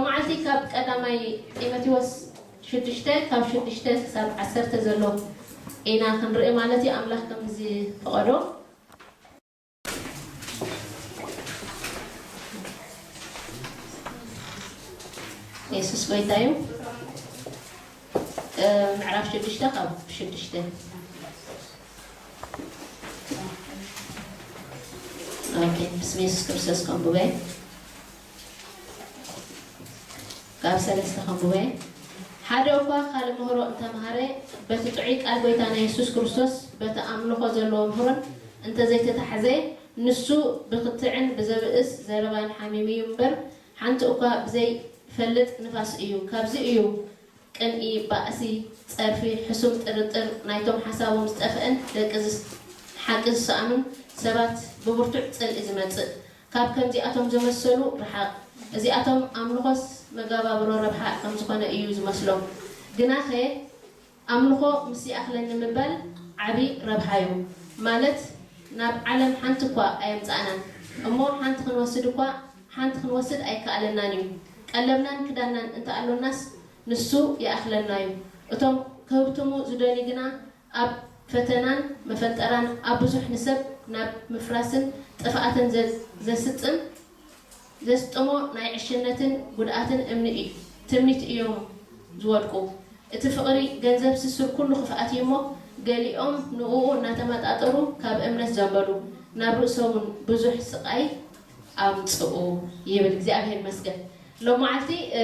መዓልቲ ካብ ቀዳማይ ጢሞቴዎስ ሽዱሽተ ካብ ሽዱሽተ ክሳብ ዓሰርተ ዘሎ ኢና ክንርኢ ማለት እዩ፣ ኣምላኽ ከም ዝፈቐዶ። የሱስ ጎይታ እዩ። እ፣ ምዕራፍ ሽዱሽተ ካብ ሽዱሽተ። ኦኬ፣ ብስም የሱስ ክርስቶስ ከንብበ። ካብ ሰለስተ ከንብበ። ሓደ እኳ ካልእ ምህሮ እንተምሃረ፣ በቲ ጥዑይ ቃል ጎይታና የሱስ ክርስቶስ፣ በቲ ኣምልኾ ዘለዎ ምህሮን እንተዘይተታሕዘ፣ ንሱ ብክትዕን ብዘብእስ ዘረባን ሓሚሙ እዩ እምበር፣ ሓንቲ እኳ ብዘይፈልጥ ንፋስ እዩ። ካብዚ እዩ ቅንኢ፣ ባእሲ፣ ጸርፊ፣ ሕሱም ጥርጥር፣ ናይቶም ሓሳቦም ዝጠፍአን ደቂ ዝስ-፣ ሓቂ ዝሰኣኑን ሰባት ብብርቱዕ ጽልኢ ዝመጽእ። ካብ ከምዚኣቶም ዝመሰሉ ርሓቕ። እዚኣቶም ኣምልኾስ መጋባብሮ ረብሓ ከም ዝኾነ እዩ ዝመስሎም። ግናኸ ኣምልኾ ምስ ይኣኽለኒ ምባል ዓቢ ረብሓ እዩ። ማለት ናብ ዓለም ሓንቲ እኳ ኣየምጻእናን። እሞ ሓንቲ ክንወስድ እኳ፣ ሓንቲ ክንወስድ ኣይከኣለናን እዩ። ቀለብናን ክዳንናን እንተ ኣሎናስ ንሱ ይኣኽለና እዩ። እቶም ክህብትሙ ዝደልዩ ግና ኣብ ፈተናን መፈንጠራን ኣብ ብዙሕ ንሰብ ናብ ምፍራስን ጥፍኣትን ዘ-፣ ዘስጥም፣ ዘስጥሞ ናይ ዕሽነትን ጉድኣትን እምኒ እዩ፣ ትምኒት እዮም ዝወድቁ። እቲ ፍቕሪ ገንዘብ ስሱር ኩሉ ክፍኣት እዩ እሞ፣ ገሊኦም ንእኡ እናተመጣጠሩ ካብ እምነት ዘንበሉ፣ ናብ ርእሶም እውን ብዙሕ ስቓይ ኣምጽኡ ይብል። እግዚኣብሔር ይመስገን። ሎም መዓልቲ፣ እ፣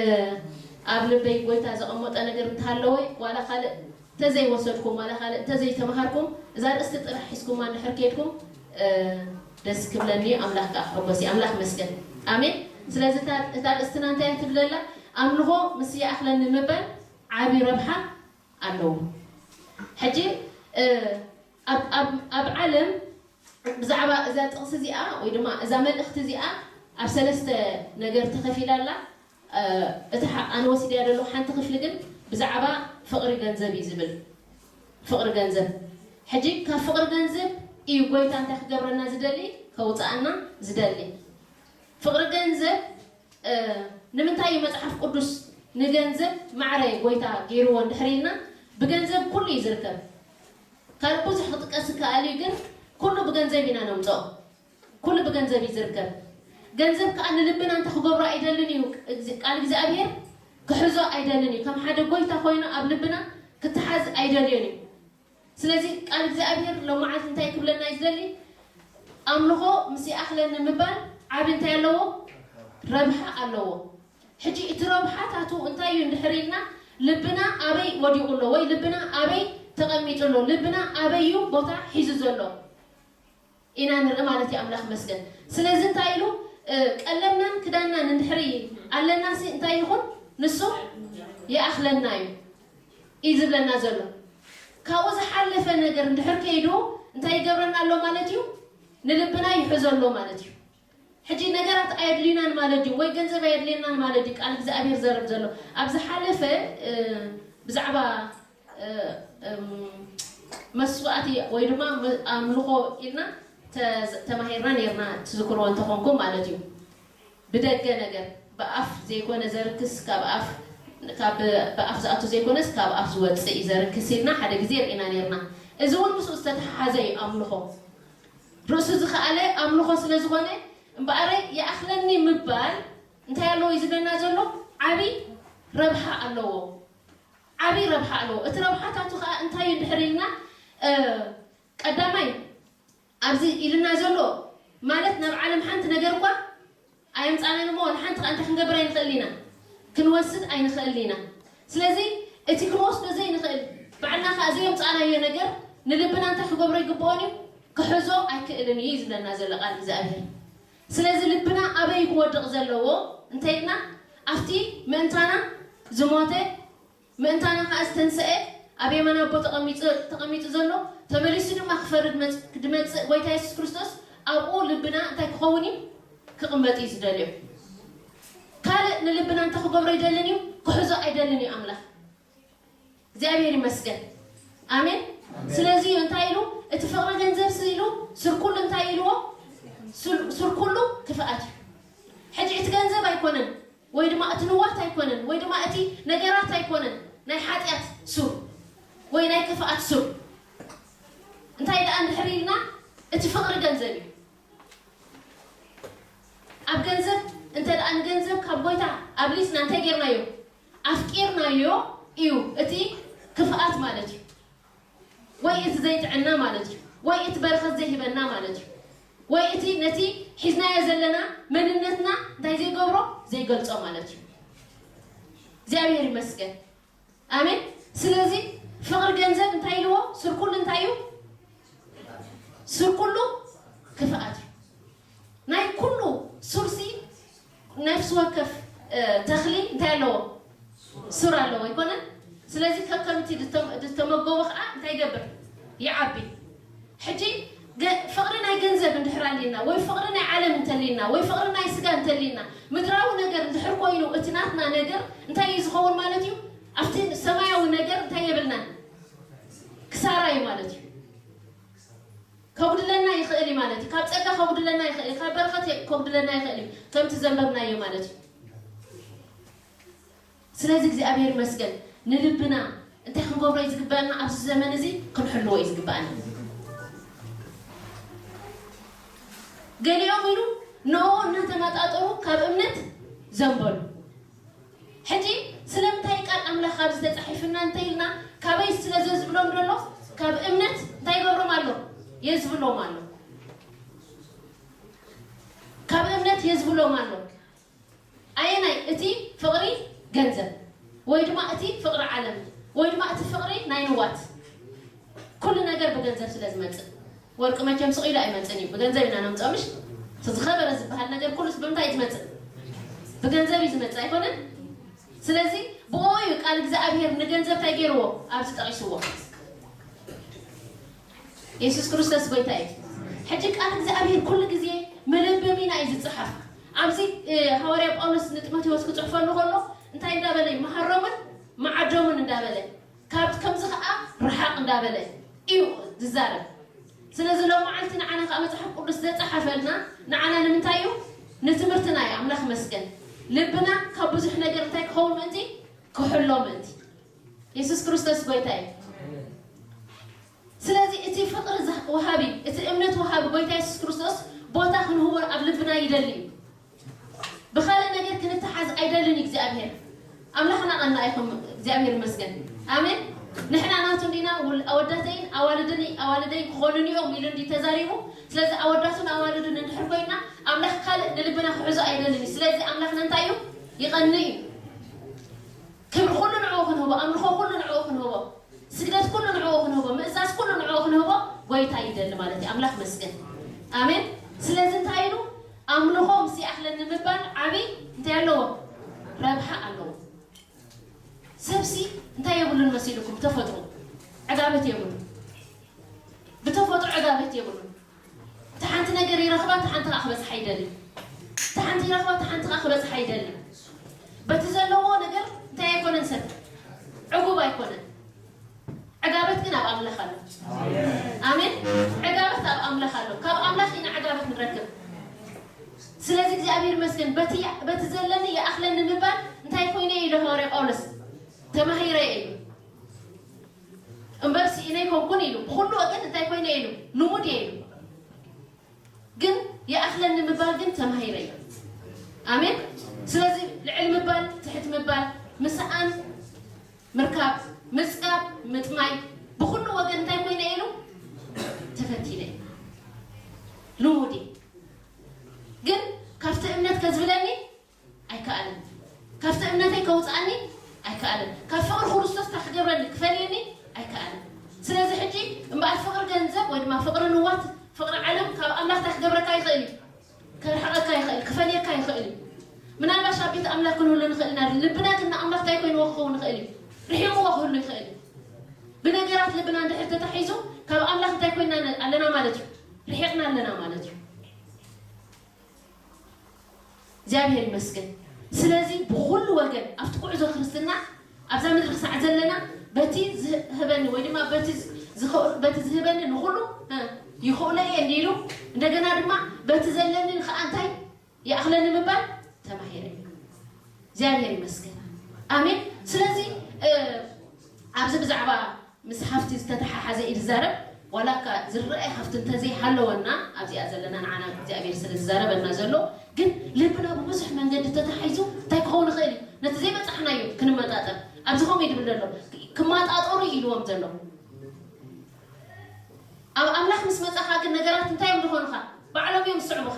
ኣብ ልበይ ጎይታ ዘቐመጦ ነገር እንተሃለወ፣ ዋላ ካልእ እንተዘይወሰድኩም፣ ዋላ ካልእ እንተዘይተምሃርኩም፣ እዛ ርእስቲ ጥራሕ ሒዝኩማ እንድሕር ከይድኩም፣ እ፣ ደስ ክብለኒ እዩ። ኣምላኽ ከኣ ክሕጎስ እዩ። ኣምላኽ ይመስገን። ኣሜን። ስለዚ እታ፣ እታ ርእስትና እንታይ እያ ትብለላ? ኣምልኾ ምስ ይኣኽለኒ ምባል ዓቢ ረብሓ ኣለዎ። ሕጂ፣ እ፣ ኣብ፣ ኣብ፣ ኣብ ዓለም ብዛዕባ እዛ ጥቕሲ እዚኣ ወይ ድማ እዛ መልእኽቲ እዚኣ ኣብ ሰለስተ ነገር ተኸፊላ ኣላ። እ፣ እቲ ሓ-፣ ኣነ ወሲደያ ዘለኹ ሓንቲ ክፍሊ ግን ብዛዕባ ፍቕሪ ገንዘብ እዩ ዝብል። ፍቕሪ ገንዘብ። ሕጂ ካብ ፍቕሪ ገንዘብ እዩ ጎይታ እንታይ ክገብረና ዝደሊ? ከውፅኣና ዝደሊ። ፍቕሪ ገንዘብ፣ እ፣ ንምንታይ እዩ መጽሓፍ ቅዱስ ንገንዘብ ማዕረ ጎይታ ገይርዎ እንድሕር ኢልና፣ ብገንዘብ ኩሉ እዩ ዝርከብ። ካልእ ብዙሕ ክጥቀስ ይከኣል እዩ፣ ግን ኩሉ ብገንዘብ ኢና ነምጽኦ። ኩሉ ብገንዘብ እዩ ዝርከብ። ገንዘብ ከኣ ንልብና እንታይ ክገብሮ ኣይደልን እዩ፣ እዚ ቃል እግዚኣብሔር ክሕዞ ኣይደልን እዩ። ከም ሓደ ጎይታ ኮይኑ ኣብ ልብና ክተሓዝ ኣይደልዮን እዩ። ስለዚ ቃል እግዚኣብሔር ሎመዓልቲ እንታይ ክብለና እዩ ዝደሊ? ኣምልኾ ምስ ይኣኽለኒ ምባል ዓቢ እንታይ ኣለዎ? ረብሓ ኣለዎ። ሕጂ እቲ ረብሓታቱ እንታይ እዩ እንድሕር ኢልና፣ ልብና ኣበይ ወዲቑ ኣሎ ወይ ልብና ኣበይ ተቐሚጡ ኣሎ? ልብና ኣበይ እዩ ቦታ ሒዙ ዘሎ? ኢና ንርኢ ማለት እዩ። ኣምላኽ መስገን። ስለዚ እንታይ ኢሉ፣ እ፣ ቀለብናን ክዳንናን እንድሕሪ ኣለናሲ እንታይ ይኹን ንሱ ይኣኽለና እዩ፣ እዩ ዝብለና ዘሎ። ካብኡ ዝሓለፈ ነገር እንድሕር ከይዱ እንታይ ይገብረና ኣሎ ማለት እዩ? ንልብና ይሕዞ ኣሎ ማለት እዩ። ሕጂ ነገራት ኣየድልዩናን ማለት እዩ፣ ወይ ገንዘብ ኣየድልየናን ማለት እዩ። ቃል እግዚኣብሔር ዘረብ ዘሎ ኣብ ዝሓለፈ፣ እ፣ ብዛዕባ እ፣ እም፣ መስዋእቲ ወይ ድማ መ-፣ ኣምልኾ ኢልና ተ-፣ ተማሂርና ነይርና፣ ትዝክርዎ እንተኾንኩም ማለት እዩ። ብደገ ነገር፣ ብኣፍ ዘይኮነ ዘርክስ፣ ካብ ኣፍ፣ ካብ፣ ብኣፍ ዝኣቱ ዘይኮነስ ካብ ኣፍ ዝወጽእ እዩ ዘርክስ ኢልና ሓደ ግዜ ርኢና ነይርና። እዚ እውን ምስኡ ዝተተሓሓዘ እዩ ኣምልኾ። ርእሱ ዝኸኣለ ኣምልኾ ስለ ዝኾነ፣ እምበኣረይ ይኣኽለኒ ምባል እንታይ ኣለዎ እዩ ዝብለና ዘሎ? ዓቢ ረብሓ ኣለዎ። ዓቢ ረብሓ ኣለዎ። እቲ ረብሓታቱ ኸኣ እንታይ እዩ እንድሕር ኢልና፣ እ፣ ቀዳማይ ኣብዚ ኢልና ዘሎ ማለት ናብ ዓለም ሓንቲ ነገር እኳ ኣየምጻእናን እሞ፣ ወላ ሓንቲ ኸኣ እንታይ ክንገብር ኣይንኽእል ኢና? ክንወስድ ኣይንኽእል ኢና። ስለዚ እቲ ክንወስዶ ዘይንኽእል፣ ባዕልና ኸኣ ዘየምጻእናዮ ነገር ንልብና እንታይ ክገብሮ ይግብኦን እዩ? ክሕዞ ኣይክእልን እዩ እዩ ዝብለና ዘሎ ቃል እግዚኣብሔር። ስለዚ ልብና ኣበይ ክወድቕ ዘለዎ እንተ ኢልና፣ ኣብቲ ምእንታና ዝሞተ፣ ምእንታና ኸኣ ዝተንስአ፣ ኣብ የማን ኣቦ ተቐሚጡ፣ ተቐሚጡ ዘሎ፣ ተመሊሱ ድማ ክፈርድ መጽ-፣ ክድመጽእ ጎይታ የሱስ ክርስቶስ ኣብኡ ልብና እንታይ ክኸውን እዩ? ክቕመጥ እዩ ዝደልዮ። ካልእ ንልብና እንታይ ክገብሮ ኣይደልን እዩ? ክሕዞ ኣይደልን እዩ ኣምላኽ። እግዚኣብሔር ይመስገን። ኣሜን። ኣሜን። ስለዚ እዩ እንታይ ኢሉ? እቲ ፍቕሪ ገንዘብ ስ-፣ ኢሉ፣ ስር ኩሉ እንታይ ኢልዎ? ስር፣ ስር ኩሉ ክፍኣት እዩ። ሕጂ እቲ ገንዘብ ኣይኮነን። ወይ ድማ እቲ ንዋት ኣይኮነን፣ ወይ ድማ እቲ ነገራት ኣይኮነን ናይ ሓጢኣት ሱር ወይ ናይ ክፍኣት ሱር። እንታይ ደኣ እንድሕር ኢልና፣ እቲ ፍቕሪ ገንዘብ እዩ። ኣብ ገንዘብ እንተ ደኣ ንገንዘብ ካብ ጎይታ ኣብሊጽና እንታይ ጌርናዮ? ኣፍቂርናዮ እዩ እቲ ክፍኣት ማለት እዩ። ወይ እቲ ዘይጥዕና ማለት እዩ። ወይ እቲ በረኸት ዘይህበና ማለት እዩ። ወይ እቲ ነቲ ሒዝናዮ ዘለና መንነትና እንታይ ዘይገብሮ? ዘይገልጾ ማለት እዩ። እግዚኣብሔር ይመስገን። ኣሜን። ስለዚ ፍቕሪ ገንዘብ እንታይ ኢልዎ? ስር ኩሉ እንታይ እዩ? ስር ኩሉ ክፍኣት እዩ። ናይ ኩሉ ሱርሲ ነፍሲ ወከፍ፣ እ፣ ተኽሊ እንታይ ኣለዎ? ሱር ኣለዎ ኣይኮነን? ስለዚ ከከምቲ ድተም-፣ ድተመገቦ ከዓ እንታይ ይገብር? ይዓቢ። ሕጂ ገ-፣ ፍቕሪ ናይ ገንዘብ እንድሕር ኣሊና፣ ወይ ፍቕሪ ናይ ዓለም እንተሊና፣ ወይ ፍቕሪ ናይ ስጋ እንተሊና፣ ምድራዊ ነገር እንድሕር ኮይኑ እቲ ናትና ነገር እንታይ እዩ ዝኸውን ማለት እዩ? ኣብቲ ሰማያዊ ነገር እንታይ የብልናን? ክሳራ እዩ ማለት እዩ። ከጉድለና ይኽእል እዩ ማለት እዩ። ካብ ጸጋ ከጉድለና ይኽእል እዩ። ካብ በረኸት ከጉድለና ይኽእል እዩ። ከምቲ ዘንበብናዮ ማለት እዩ። ስለዚ እግዚኣብሔር ይመስገን። ንልብና እንታይ ክንገብሮ እዩ ዝግበኣና? ኣብዚ ዘመን እዚ ክንሕልዎ እዩ ዝግበኣና። ገሊኦም ኢሉ ንዕኡ እናተመጣጠሩ ካብ እምነት ዘንበሉ። ሕጂ ስለምንታይ ቃል ኣምላኽ ኣብዚ ተጻሒፉና እንተኢልና፣ ካበይ ስለ ዘዝብሎም ዘሎ፣ ካብ እምነት እንታይ ይገብሮም ኣሎ? የዝብሎም ኣሎ። ካብ እምነት የዝብሎም ኣሎ። ኣየናይ? እቲ ፍቕሪ ገንዘብ፣ ወይ ድማ እቲ ፍቕሪ ዓለም፣ ወይ ድማ እቲ ፍቕሪ ናይ ንዋት። ኩሉ ነገር ብገንዘብ ስለ ዝመጽእ፣ ወርቂ መቸም ስቕ ኢሉ ኣይመጽእን እዩ። ብገንዘብ ኢና ነምጽኦ፣ ምሽ? እቲ ዝኸበረ ዝበሃል ነገር ኩሉስ ብምንታይ እዩ ዝመጽእ? ብገንዘብ እዩ ዝመጽእ ኣይኮነን? ስለዚ ብኡ እዩ ቃል እግዚኣብሔር ንገንዘብ እንታይ ገይርዎ? ኣብዚ ጠቒስዎ። የሱስ ክርስቶስ ጎይታ እዩ። ሕጂ ቃል እግዚኣብሔር ኩሉ ግዜ መለበሚና እዩ ዝጸሓፍ። ኣብዚ፣ እ፣ ሃዋርያ ጳውሎስ ንጢሞቴዎስ ክጽሕፈሉ ከሎ እንታይ እንዳበለ እዩ? መሃሮምን መዓዶምን እንዳበለ፣ ካብ ከምዚ ኸዓ ርሓቕ እንዳበለ እዩ ዝዛረብ። ስለዚ ሎም መዓልቲ ንዓና ከዓ መጽሓፍ ቅዱስ ዘጸሓፈልና ንዓና ንምንታይ እዩ? ንትምህርትና እዩ። ኣምላኽ መስገን። ልብና ካብ ብዙሕ ነገር እንታይ ክኸውን ምእንቲ? ክሕሎ ምእንቲ። የሱስ ክርስቶስ ጎይታ እዩ። ስለዚ እቲ ፍቕሪ ዝህ-፣ ወሃቢ፣ እቲ እምነት ወሃቢ ጎይታ የሱስ ክርስቶስ ቦታ ክንህቦ ኣብ ልብና ይደሊ እዩ። ብኻልእ ነገር ክንተሓዝ ኣይደልን እግዚኣብሔር። ኣምላኽና ቀና ይኹን፣ እግዚኣብሔር ይመስገን። ኣሜን። ንሕና ናቱ እንዲና፣ ውል-፣ ኣወዳተይን ኣዋልድን፣ ኣዋልደይ ክኾኑኒ እዮም ኢሉ እንዲ ተዛሪቡ። ስለዚ ኣወዳቱን ኣዋልዱን እንድሕር ኮይና፣ ኣምላኽ ካልእ ንልብና ክሕዞ ኣይደልን እዩ። ስለዚ ኣምላኽና እንታይ እዩ? ይቐንእ እዩ። ክብሪ ኩሉ ንዕኡ ክንህቦ፣ ኣምልኾ ኩሉ ንዕኡ ክንህቦ፣ ስግደት ኩሉ ንዕኡ ክንህቦ፣ ምእዛዝ ኩሉ ንዕኡ ክንህቦ ጎይታ ይደሊ ማለት እዩ። ኣምላኽ መስገን። ኣሜን። ስለዚ እንታይ ኢሉ? ኣምልኾ ምስ ይኣኽለኒ ምባል ዓቢ እንታይ ኣለዎ? ረብሓ ኣለዎ። ሰብሲ እንታይ የብሉን መሲልኩም? ተፈጥሮ ዕጋበት የብሉን። ብተፈጥሮ ዕጋበት የብሉን። እታ ሓንቲ ነገር ይረኽባ፣ እታ ሓንቲ ኸዓ ክበጽሓ ይደሊ። እታ ሓንቲ ይረኽባ፣ እታ ሓንቲ ኸዓ ክበጽሓ ይደሊ። በቲ ዘለዎ ነገር እንታይ ኣይኮነን ሰብ? ዕጉብ ኣይኮነን። ዕጋበት ግን ኣብ ኣምላኽ ኣሎ። ኣሜን። ዕጋበት ኣብ ኣምላኽ ኣሎ። ካብ ኣምላኽ ኢና ዕጋበት ንረክብ። ስለዚ እግዚኣብሔር ይመስገን። በቲ፣ በቲ ዘለኒ ይኣኽለኒ ምባል እንታይ ኮይነ ኢሉ ሃዋርያ ጳውሎስ? ተማሂረ ኢሉ። እምበር ስኢነ ኣይኮንኩን ኢሉ። ብኹሉ ወገን እንታይ ኮይነ ኢሉ? ልሙድ እየ ኢሉ። ግን ይኣኽለኒ ምባል ግን ተማሂረ እዩ። ኣሜን። ስለዚ ልዕል ምባል፣ ትሕት ምባል፣ ምስኣን፣ ምርካብ፣ ምጽጋብ፣ ምጥማይ፣ ብኹሉ ወገን እንታይ ኮይነ ኢሉ? ተፈቲነ። ልሙድ እዩ። ግን ካብቲ እምነት ከዝብለኒ ኣይከኣለን። ካብቲ እምነተይ ከውፅኣኒ ኣይከኣለን። ካብ ፍቕሪ ክርስቶስ እንታይ ክገብረኒ፣ ክፈልየኒ ኣይከኣለን። ስለዚ ሕጂ እምበኣር ፍቕሪ ገንዘብ ወይ ድማ ፍቕሪ ንዋት፣ ፍቕሪ ዓለም ካብ ኣምላኽ እንታይ ክገብረካ ይኽእል እዩ? ከርሕቐካ ይኽእል፣ ክፈልየካ ይኽእል እዩ። ምናልባሽ ኣብ ቤት ኣምላኽ ክንህሉ ንኽእል ኢና። ልብና ግን ንኣምላኽ እንታይ ኮይንዎ ክኸውን ይኽእል እዩ? ርሒቕዎ ክህሉ ይኽእል እዩ። ብነገራት ልብና እንድሕር ተታሒዙ ካብ ኣምላኽ እንታይ ኮይና ኣለና ማለት እዩ? ርሒቕና ኣለና ማለት እዩ። እግዚኣብሔር ይመስገን። ስለዚ ብኹሉ ወገን ኣብቲ ጉዕዞ ክርስትና ኣብዛ ምድሪ ክሳዕ ዘለና በቲ ዝህበኒ ወይ ድማ በቲ ዝኸ-፣ በቲ ዝህበኒ ንኹሉ፣ እ፣ ይኽእሎ እየ እንዲሉ፣ እንደገና ድማ በቲ ዘለኒ ከዓ እንታይ ይኣኽለኒ ምባል ተማሂረ። እግዚኣብሔር ይመስገን። ኣሜን። ስለዚ እ፣ ኣብዚ ብዛዕባ ምስ ሃፍቲ ዝተተሓሓዘ እዩ ዝዛረብ። ዋላ እካ ዝረኣይ ሃፍቲ እንተዘይሃለወና ኣብዚኣ ዘለና ንዓና እግዚኣብሔር ስለ ዝዛረበና ዘሎ፣ ግን ልብና ብብዙሕ መንገዲ ተታሒዙ እንታይ ክኸውን ይኽእል እዩ? ነቲ ዘይበጻሕናዮ ክንመጣጠር ኣብዚ ከምኡ ይድብል ዘሎ ክመጣጠሩ እዩ ኢልዎም ዘሎ። ኣብ ኣምላኽ ምስ መጻኻ ግን ነገራት እንታይ እዮም ዝኾኑኻ? ባዕሎም እዮም ዝስዕቡኻ።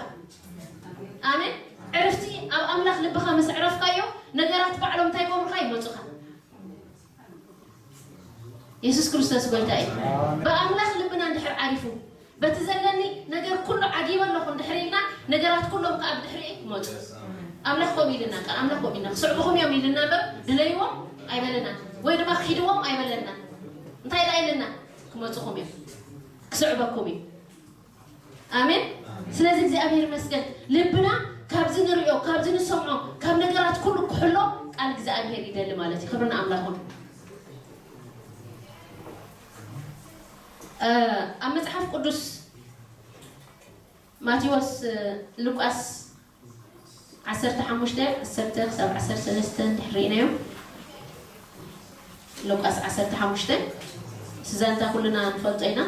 ኣሜን። ዕርፍቲ ኣብ ኣምላኽ ልብኻ ምስ ዕረፍካዮ ነገራት ባዕሎም እንታይ ይገብሩኻ? ይመጹኻ። የሱስ ክርስቶስ ጎይታ እዩ። ብኣምላኽ ልብና እንድሕር ዓሪፉ በቲ ዘለኒ ነገር ኩሉ ዓጊበ ኣለኹ እንድሕር ኢልና ነገራት ኩሎም ከኣ ብድሕሪኡ ይመጹ። ኣምላኽ ከምኡ ኢልና ቃል ኣምላኽ ከምኡ ኢልና ክስዕቡኹም እዮም ኢልና እምበር ድለይዎም ኣይበለና ወይ ድማ ክሒድዎም ኣይበለና። እንታይ ደኣ ኢልና ክመጹኹም እዮም ክስዕበኩም እዩ። ኣሜን። ስለዚ እግዚኣብሔር ይመስገን ልብና ካብዚ ንሪኦ ካብዚ ንሰምዖ ካብ ነገራት ኩሉ ክሕሎ ቃል እግዚኣብሔር ይደሊ ማለት እዩ። ክብሪ ንኣምላኹን ኣብ መጽሓፍ ቅዱስ ማቴዎስ ሉቃስ ዓሰርተ ሓሙሽተ ዓሰርተ ክሳብ ዓሰርተ ሰለስተ እንድሕር ርኢናዮ ሉቃስ ዓሰርተ ሓሙሽተ ስዛንታ ኩልና ንፈልጦ ኢና።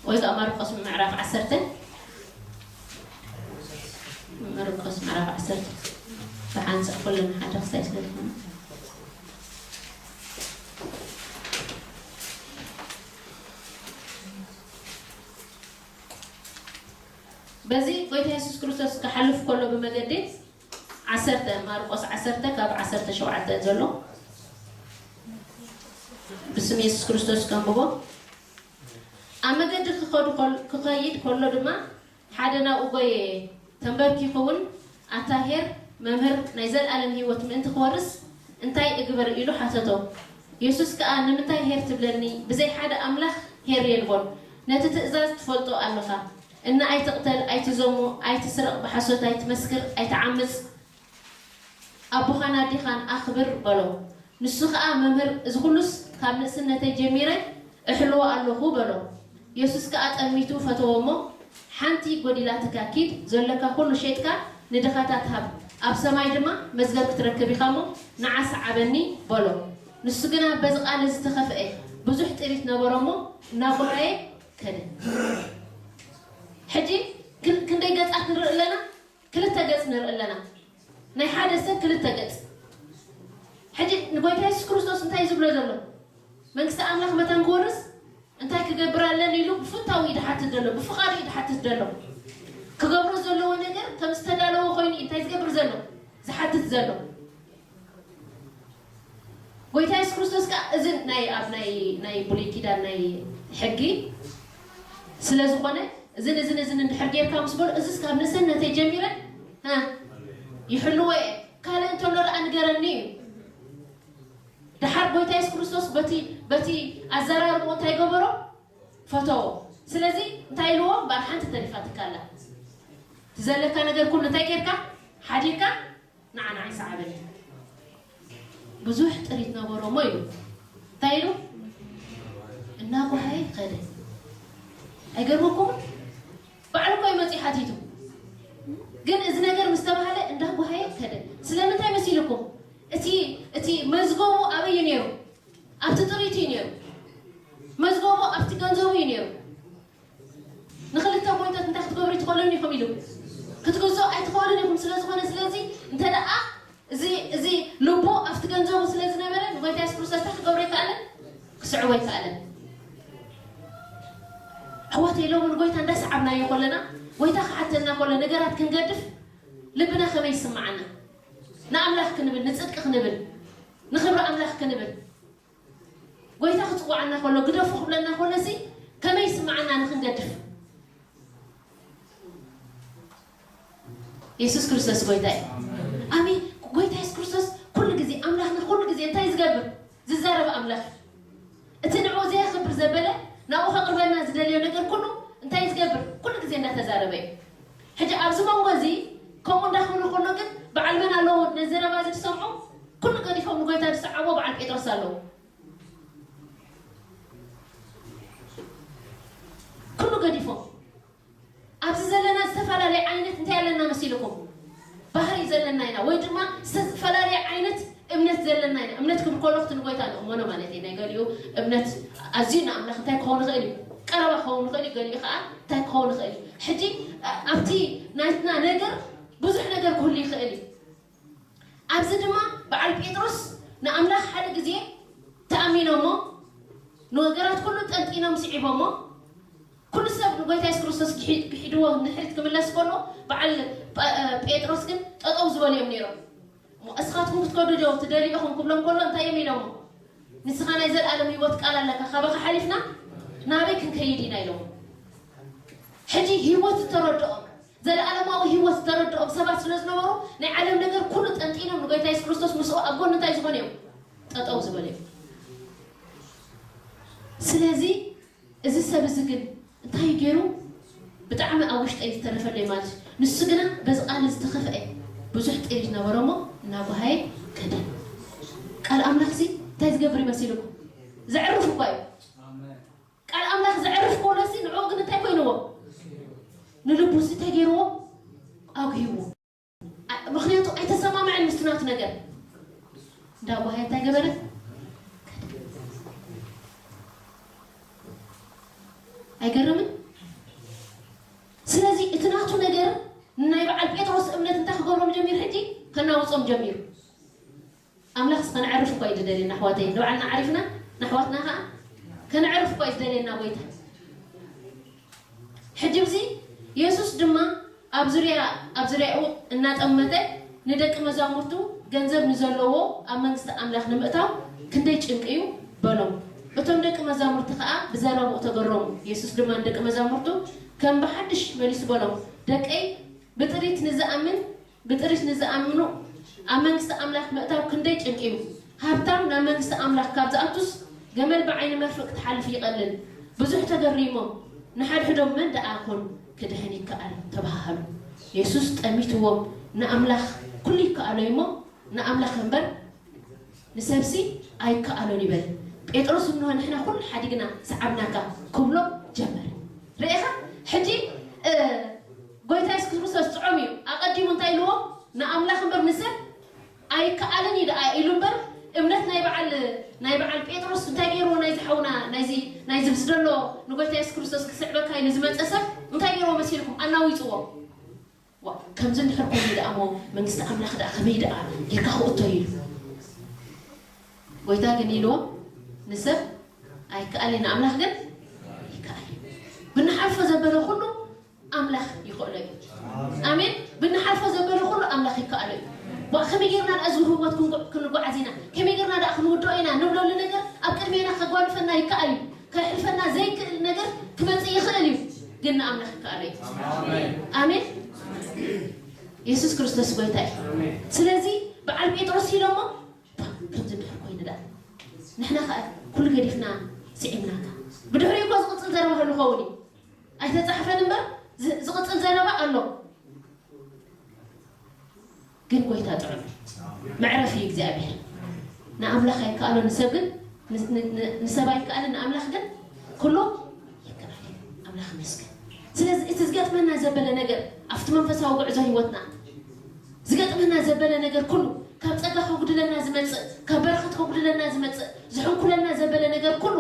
ወይ ከዓ ማርቆስ ምዕራፍ ዓሰርተ ማርቆስ ምዕራፍ ዓሰርተ ብሓንሳእ ኩልና ሓደ ክሳይ ስለ ዝኾነ በዚ ጎይታ የሱስ ክርስቶስ ክሓልፍ ከሎ ብመገዲ ዓሰርተ ማርቆስ ዓሰርተ ካብ ዓሰርተ ሸውዓተ ዘሎ ብስም የሱስ ክርስቶስ ከንብቦ። ኣብ መገዲ ክኸዱ ከል- ክኸይድ ከሎ ድማ ሓደ ናብኡ ጎየ፣ ተንበርኪኹ እውን ኣታ ኄር መምህር ናይ ዘለኣለም ህይወት ምእንቲ ክወርስ እንታይ እግበር ኢሉ ሓተቶ። የሱስ ከኣ ንምንታይ ኄር ትብለኒ ብዘይ ሓደ ኣምላኽ ኄር የልቦን። ነቲ ትእዛዝ ትፈልጦ ኣለኻ። እና ኣይትቕተል፣ ኣይትዘሙ፣ ኣይትስረቕ፣ ብሓሶት ኣይትመስክር፣ ኣይትዓምጽ፣ ኣቦኻን ኣዴኻን ኣኽብር በሎ። ንሱ ኸኣ መምህር፣ እዚ ኹሉስ ካብ ንእስነተይ ጀሚረ እሕልዎ ኣለኹ በሎ። የሱስ ከኣ ጠሚቱ ፈተዎ እሞ፣ ሓንቲ ጐዲላትካ፣ ኪድ፣ ዘሎካ ኹሉ ሸይጥካ ንድኻታት ሃብ፣ ኣብ ሰማይ ድማ መዝገብ ክትረክብ ኢኻ እሞ፣ ንዓ ሰዓበኒ በሎ። ንሱ ግና በዚ ቃል እዚ ተኸፍአ፣ ብዙሕ ጥሪት ነበሮ እሞ፣ እናጓሃየ ከደ። ሕጂ ክን- ክንደይ ገጻት ንርኢ ኣለና? ክልተ ገጽ ንርኢ ኣለና። ናይ ሓደ ሰብ ክልተ ገጽ። ሕጂ ንጎይታ የሱስ ክርስቶስ እንታይ ዝብሎ ዘሎ? መንግስቲ ኣምላኽ መታን ክወርስ እንታይ ክገብር ኣለኒ ኢሉ ብፍታው እዩ ዝሓትት ዘሎ፣ ብፍቓዱ እዩ ዝሓትት ዘሎ። ክገብሮ ዘለዎ ነገር ከም ዝተዳለወ ኮይኑ እዩ እንታይ ዝገብር ዘሎ? ዝሓትት ዘሎ። ጎይታ የሱስ ክርስቶስ ከኣ እዚ ናይ ኣብ ናይ ናይ ብሉይ ኪዳን ናይ ሕጊ ስለ ዝኾነ እዝን እዝን እዝን እንድሕር ጌርካ ምስ በሎ እዝስ ካብ ንእስነተይ ጀሚረ እ ይሕልዎ እየ ካልእ እንተሎ ደኣ ንገረኒ እዩ። ደሓር ጎይታ የሱስ ክርስቶስ በቲ በቲ ኣዘራርቦ እንታይ ገበሮ? ፈተዎ። ስለዚ እንታይ ኢልዎ? እምበኣር ሓንቲ ተሪፋትካ ኣላ። እቲ ዘለካ ነገር ኩሉ እንታይ ጌርካ? ሓዲግካ ንዓ ንዓይ ሰዓበኒ። ብዙሕ ጥሪት ነበሮ እሞ ኢሉ እንታይ ኢሉ እናጓሃየ ከደ። ኣይገርመኩምን? ባዕሉ እኮ እዩ መፂኡ ሓቲቱ። ግን እዚ ነገር ምስ ተባሃለ እንዳጓሃየ ከደ። ስለምንታይ መሲልኩም? እቲ እቲ መዝገቡ ኣበይ እዩ ነይሩ? ኣብቲ ጥሪቱ እዩ ነይሩ። መዝገቡ ኣብቲ ገንዘቡ እዩ ነይሩ። ንኽልተ ሞይቶት እንታይ ክትገብሩ ኣይትኽእሉን ኢኹም ኢሉ ክትገዝኦ ኣይትኽእሉን ኢኹም ስለ ዝኾነ ስለዚ እንተ ደኣ እዚ እዚ ልቡ ኣብቲ ገንዘቡ ስለ ዝነበረ ንጎይታ የሱስ ክርስቶስ እንታይ ክገብሮ ኣይከኣለን ክስዕቦ ኣይከኣለን። ኣሕዋተይ ሎሚ ንጎይታ እንዳሰዓብናዮ ከለና ጎይታ ክሓተና ከሎ ነገራት ክንገድፍ ልብና ከመይ ይስምዓና? ንኣምላኽ ክንብል ንጽድቂ ክንብል ንኽብሪ ኣምላኽ ክንብል ጎይታ ክጽውዓና ከሎ ግደፉ ክብለና ከሎ ሲ ከመይ ይስምዓና ንክንገድፍ? የሱስ ክርስቶስ ጎይታ እዩ። ኣሜን። ጎይታ የሱስ ክርስቶስ ኩሉ ግዜ ኣምላኽና ኩሉ ግዜ እንታይ ዝገብር ዝዛረብ ኣምላኽ እቲ ንዕኡ ዘየኽብር ዘበለ ናብኡ ከቕርበና ዝደልዮ ነገር ኩሉ እንታይ ዝገብር ኩሉ ግዜ እንዳተዛረበ እዩ። ሕጂ ኣብዚ መንጎ እዚ ከምኡ እንዳኾነ ከሎ ግን በዓል መን ኣለዎ ነዚ ዘረባ እዚ ዝሰምዑ? ኩሉ ገዲፎም ንጎይታ ዝሰዓቦ በዓል ጴጥሮስ ኣለዉ። ኩሉ ገዲፎም ኣብዚ ዘለና ዝተፈላለየ ዓይነት እንታይ ኣለና መሲልኩም? ባህሪ ዘለና ኢና ወይ ድማ ዝተፈላለየ ዓይነት እምነት ዘለና ኢና። እምነት ክብል ከሎ እቲ ንጎይታ ንእመኖ ማለት እዩ። ናይ ገሊኡ እምነት ኣዝዩ ንኣምላኽ እንታይ ክኸውን ይኽእል እዩ? ቀረባ ክኸውን ይኽእል እዩ። ገሊኡ ከዓ እንታይ ክኸውን ይኽእል እዩ? ሕጂ ኣብቲ ናትና ነገር ብዙሕ ነገር ክህሉ ይኽእል እዩ። ኣብዚ ድማ በዓል ጴጥሮስ ንኣምላኽ ሓደ ግዜ ተኣሚኖሞ ንነገራት ኩሉ ጠንጢኖም ስዒቦሞ ኩሉ ሰብ ንጎይታ የሱስ ክርስቶስ ክሒ- ክሒድዎ ንድሕሪት ክምለስ ከሎ በዓል ጳ- ጴጥሮስ ግን ጠጠው ዝበሉ እዮም ነይሮም። እሞ እስኻትኩም ክትከዱ ዶ ትደልዩ ኢኹም ክብሎም ከሎ እንታይ እዮም ኢሎሞ? ንስኻ ናይ ዘለኣለም ህይወት ቃል ኣለካ፣ ካባኻ ሓሊፍና ናበይ ክንከይድ ኢና ኢሎሞ። ሕጂ ህይወት ዝተረድኦም ዘለኣለማዊ ህይወት ዝተረድኦም ሰባት ስለ ዝነበሩ ናይ ዓለም ነገር ኩሉ ጠንጢኖም ንጎይታ የሱስ ክርስቶስ ምስኡ ኣብ ጎኒ እንታይ ዝኾኑ እዮም? ጠጠው ዝበሉ እዮም። ስለዚ እዚ ሰብ እዚ ግን እንታይ ገይሩ? ብጣዕሚ ኣብ ውሽጠይ ዝተረፈለይ ማለት እዩ። ንሱ ግና በዚ ቃል ዝተኸፍአ ብዙሕ ጥሪት ነበሮ እሞ እናጓሃየ ከደ። ቃል ኣምላኽሲ እንታይ ዝገብር ይመሲልኩም? ዘዕርፍ እኳ እዩ። ቃል ኣምላኽ ዘዕርፍ ከሎሲ ንዕኡ ግን እንታይ ኮይንዎ? ንልቡሲ እንታይ ገይርዎ? ኣጉሂዎ። ኣ- ምኽንያቱ ኣይተሰማምዐን ምስቲ ናቱ ነገር። እንዳጓሃየ እንታይ ገበረ? ኣይገርምን? ስለዚ እቲ ናቱ ነገር ናይ በዓል ጴጥሮስ እምነት እንታይ ክገብሮም ጀሚሩ? ሕጂ ከናውጾም ጀሚሩ። ኣምላኽስ ከነዕርፍ እኳ እዩ ዝደልየና ኣሕዋተይ። ንባዕልና ዓሪፍና ንኣሕዋትና ከዓ ከነዕርፍ እኳ እዩ ዝደልየና ጎይታ። ሕጂ እዚ የሱስ ድማ ኣብ ዙርያ ኣብ ዙርያኡ እናጠመተ ንደቂ መዛሙርቱ ገንዘብ ንዘለዎ ኣብ መንግስቲ ኣምላኽ ንምእታው ክንደይ ጭንቂ እዩ በሎም። እቶም ደቂ መዛሙርቲ ከዓ ብዘረብኡ ተገረሙ። የሱስ ድማ ንደቂ መዛሙርቱ ከም ብሓድሽ መሊሱ በሎም፣ ደቀይ ብጥሪት ንዝኣምን ብጥሪት ንዝኣምኑ ኣብ መንግስቲ ኣምላኽ ምእታው ክንደይ ጭንቂ እዩ። ሃብታም ናብ መንግስቲ ኣምላኽ ካብ ዝኣቱስ ገመል ብዓይኒ መርፍእ ክትሓልፍ ይቐልል። ብዙሕ ተገሪሞም ንሓድሕዶም መን ደኣ ኮን ክድሕን ይከኣል ተባሃሃሉ። የሱስ ጠሚትዎም ንኣምላኽ ኩሉ ይከኣሎ እዩ እሞ ንኣምላኽ እምበር ንሰብሲ ኣይከኣሎን ይበል። ጴጥሮስ እንሆ ንሕና ኩሉ ሓዲግና ሰዓብናካ ክብሎ ጀመረ። ርኢኻ ሕጂ እ፣ ጎይታ የሱስ ክርስቶስ ጥዑም እዩ። ኣቐዲሙ እንታይ ኢልዎ? ንኣምላኽ እምበር ንሰብ ኣይከኣልን እዩ ደኣ ኢሉ እምበር እምነት ናይ በዓል ናይ በዓል ጴጥሮስ እንታይ ገይርዎ? ናይዚ ሓውና ናይዚ ናይዚ ምስ ዘሎ ንጎይታ የሱስ ክርስቶስ ክስዕበካ ኢሉ ዝመፀ ሰብ እንታይ ገይርዎ መሲልኩም? ኣናዊፅዎ። ዋ፣ ከምዚ እንድሕር ኮይኑ ደኣ እሞ መንግስቲ ኣምላኽ ደኣ ከመይ ደኣ ጌርካ ክእቶ ኢሉ። ጎይታ ግን ኢልዎ ንሰብ ኣይከኣልን ንኣምላኽ ግን ይከኣል። ብንሓልፎ ዘበለ ኩሉ ኣምላኽ ይኽእሎ እዩ። ኣሜን። ብንሓልፎ ዘበለ ኩሉ ኣምላኽ ይከኣሎ እዩ። ዋ፣ ከመይ ጌርና ደኣ እዚ ህይወት ክንጉ- ክንጓዓዝ ኢና? ከመይ ጌርና ደኣ ክንውድኦ ኢና ንብለሉ ነገር ኣብ ቅድሜና ከጓንፈና ይከኣል እዩ። ከሕልፈና ዘይክእል ነገር ክመጽእ ይኽእል እዩ። ግን ንኣምላኽ ይከኣሎ እዩ። ኣሜን። የሱስ ክርስቶስ ጎይታ እዩ። ስለዚ በዓል ጴጥሮስ ኢሎሞ ከምዚ እንድሕር ኮይኑ ደኣ ንሕና ከኣ ኩሉ ገዲፍና ስዒብናካ። ብድሕሪኡ እኮ ዝቕጽል ዘረባ ህሉ ኸውን እዩ። ኣይተጻሕፈን እምበር ዝ- ዝቕጽል ዘረባ ኣሎ። ግን ጎይታ ጥዑም እዩ። መዕረፊ እዩ እግዚኣብሔር። ንኣምላኽ ኣይከኣሎ ንሰብ ግን ን- ን- ን- ንሰብ ኣይከኣልን ንኣምላኽ ግን ኩሉ ይከኣል እዩ። ኣምላኽ ይመስገን። ስለዚ እቲ ዝገጥመና ዘበለ ነገር ኣብቲ መንፈሳዊ ጉዕዞ ህይወትና ዝገጥመና ዘበለ ነገር ኩሉ ካብ ጸጋ ከጉድለና ዝመጽእ ካብ በረኸት ከጉድለና ዝመጽእ ዝሕንኩለና ዘበለ ነገር ኩሉ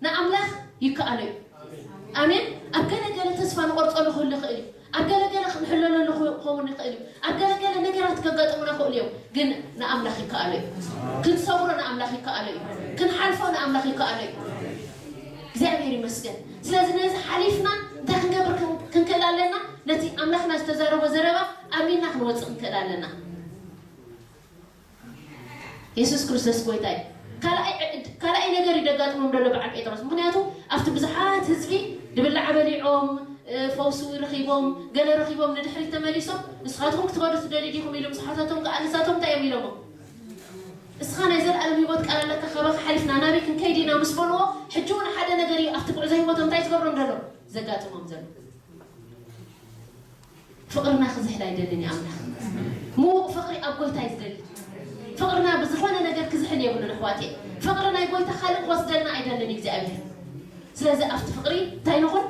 ንኣምላኽ ይከኣሎ እዩ። ኣሜን። ኣብ ገለ ገለ ተስፋ ንቆርጸሉ ክህሉ ይኽእል እዩ። ኣብ ገለ ገለ ክንሕለለሉ ክኸውን ይኽእል እዩ። ኣብ ገለ ገለ ነገራት ከጋጥሙና ይኽእሉ እዮም። ግን ንኣምላኽ ይከኣሎ እዩ። ክንሰውሮ ንኣምላኽ ይከኣሎ እዩ። ክንሓልፎ ንኣምላኽ ይከኣሎ እዩ። እግዚኣብሔር ይመስገን። ስለዚ ነዚ ሓሊፍና እንታይ ክንገብር ክን- ክንክእል ኣለና? ነቲ ኣምላኽና ዝተዛረቦ ዘረባ ኣሚንና ክንወፅእ ክንክእል ኣለና። የሱስ ክርስቶስ ጎይታ እዩ። ካልኣይ ዕድ- ካልኣይ ነገር እዩ ደጋጥሞም ዘሎ በዓል ጴጥሮስ። ምኽንያቱ ኣብቲ ብዙሓት ህዝቢ ድብላዕ በሊዖም እ፣ ፈውሲ ረኺቦም ገለ ረኺቦም ንድሕሪት ተመሊሶም ንስኻትኩም ክትኸዱ ትደልዩ ዲኹም ኢሉ ምስሓታቶም ከዓ ንሳቶም እንታይ እዮም ኢሎሞ? እስኻ ናይ ዘለኣለም ህይወት ቃል ኣለካ ካባኻ ሓሊፍና ናበይ ክንከይድ ኢና ምስ በልዎ ሕጂ እውን ሓደ ነገር እዩ ኣብቲ ጉዕዞ ህይወቶም እንታይ ዝገብሮም ዘሎ ዘጋጥሞም ዘሎ ፍቕርና ክዝሕል ኣይደልን እዩ ኣምላኽ። ምዉቕ ፍቕሪ ኣብ ጎይታ እዩ ዝደሊ። ፍቕርና ብዝኾነ ነገር ክዝሕል የብሉን ኣሕዋተይ። ፍቕሪ ናይ ጎይታ ካልእ ክወስደልና ኣይደልን እግዚኣብሔር። ስለዚ ኣብቲ ፍቕሪ እንታይ ንኹን?